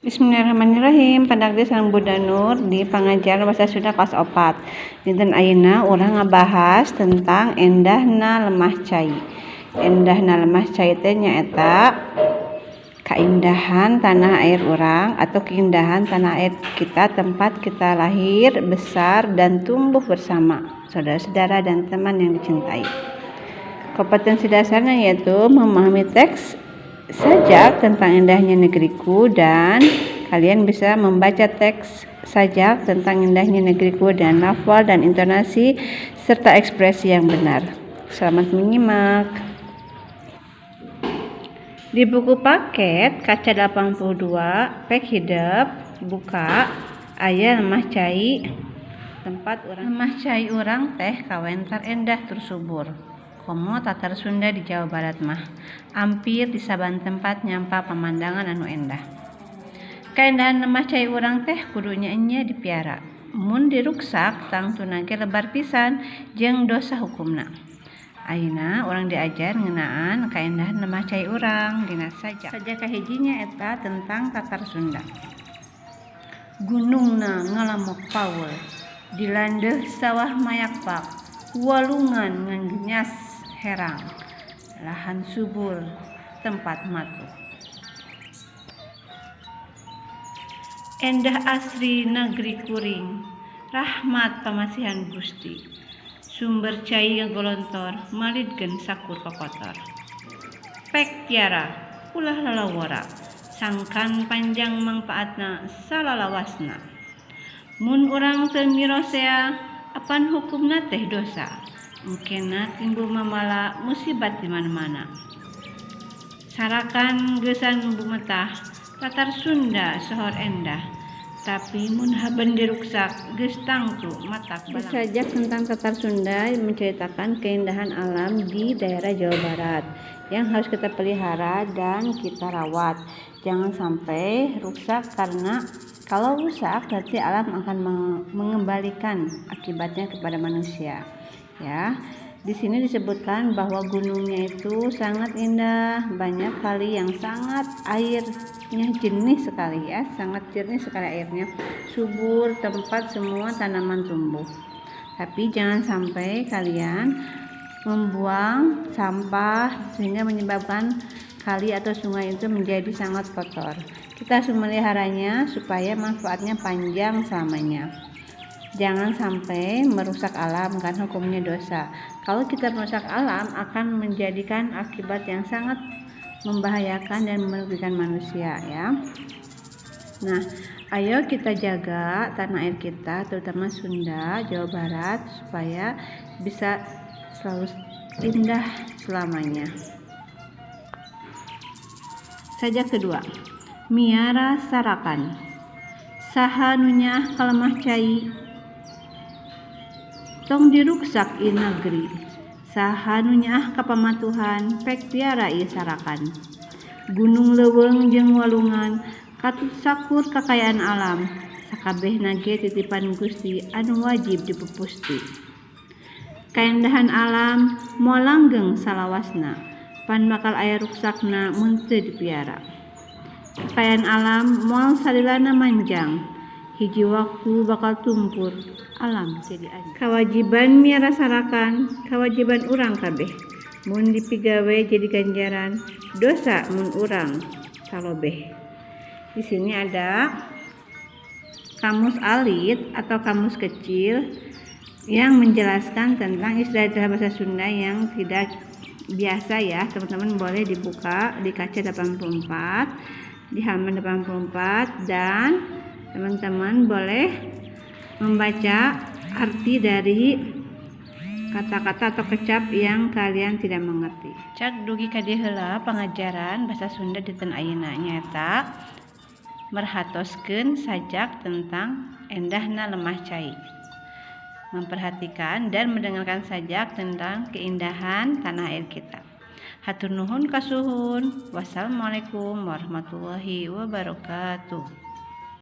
Bismillahirrahmanirrahim. Pandak deui sareng Bunda Nur di pangajaran bahasa Sunda kelas 4. Dinten ayeuna urang ngabahas tentang endahna lemah cai. Endahna lemah cai teh nyaeta kaindahan tanah air urang atau keindahan tanah air kita, tempat kita lahir, besar, dan tumbuh bersama saudara-saudara dan teman yang dicintai. Kompetensi dasarnya yaitu memahami teks sajak tentang indahnya negeriku, dan kalian bisa membaca teks sajak tentang indahnya negeriku dan lafal dan intonasi serta ekspresi yang benar. Selamat menyimak. Di buku paket kaca 82 pek hidep buka aya lemah cai tempat urang. Lemah cai urang teh kawentar endah tur subur. Komo Tatar Sunda di Jawa Barat mah ampir di saban tempat nyampa pemandangan anu endah. Kaendahan lemah cai urang teh kudu nya dipiara. Mun diruksak tangtuna ge lebar pisan jeung dosa hukumna. Ayeuna urang diajar ngeunaan kaendahan lemah cai urang dina sajak. Sajak kahijinya eta tentang Tatar Sunda. Gunungna ngalamok paul, dilandeuh sawah mayakpak, walungan nganggenyas herang, lahan subur tempat matuh. Endah asri negeri kuring, rahmat pamasihan Gusti. Sumber cai ngagolontor, malidkeun sakur kokotor. Pek piara, ulah lalawora, sangkan panjang mangpaatna salalawasna. Mun urang teu mirosea, apan hukumna teh dosa. Engkena timbul mamala musibat di mana-mana. Sarakan geusan bumetah, Tatar Sunda sohor endah. Tapi mun haben diruksak geus tangtu matak balang. Sajak tentang Tatar Sunda menceritakan keindahan alam di daerah Jawa Barat yang harus kita pelihara dan kita rawat. Jangan sampai rusak, karena kalau rusak berarti alam akan mengembalikan akibatnya kepada manusia. Ya, di sini disebutkan bahwa gunungnya itu sangat indah, banyak kali yang sangat airnya jernih sekali ya, sangat jernih sekali airnya, subur, tempat semua tanaman tumbuh. Tapi jangan sampai kalian membuang sampah sehingga menyebabkan kali atau sungai itu menjadi sangat kotor. Kita harus memeliharanya supaya manfaatnya panjang selamanya. Jangan sampai merusak alam, karena hukumnya dosa. Kalau kita merusak alam akan menjadikan akibat yang sangat membahayakan dan merugikan manusia ya. Nah, ayo kita jaga tanah air kita, terutama Sunda, Jawa Barat, supaya bisa selalu indah selamanya. Sajak kedua, miara sarakan. Saha nu nyaah ka lemah cai, tong diruksak ieu negeri. Saha nu nyaah ka pamatuhan, pek piara ieu sarakan. Gunung leuweung jeung walungan, katut sakur kakayaan alam. Sakabehna ge titipan Gusti anu wajib dipupusti. Kaendahan alam moal langgeng salawasna, pan bakal aya ruksakna mun teu dipiara. Kekayaan alam moal salilana manjang, hiji waktu bakal tumpur alam jadi anjing. Kawajiban miara sarakan, kawajiban urang kabeh. Mun dipigawe jadi ganjaran, dosa mun urang salobeh. Di sini ada kamus alit atau kamus kecil yang menjelaskan tentang istilah-istilah bahasa Sunda yang tidak biasa ya. Teman-teman boleh dibuka di kaca 84, di halaman 84, dan teman-teman boleh membaca arti dari kata-kata atau kecap yang kalian tidak mengerti. Cak dugi ka dieu heula pangajaran bahasa Sunda dinten ayeuna nyaeta merhatoskeun sajak tentang endahna lemah cai. Memperhatikan dan mendengarkan sajak tentang keindahan tanah air kita. Hatur nuhun kasuhun. Wassalamualaikum warahmatullahi wabarakatuh.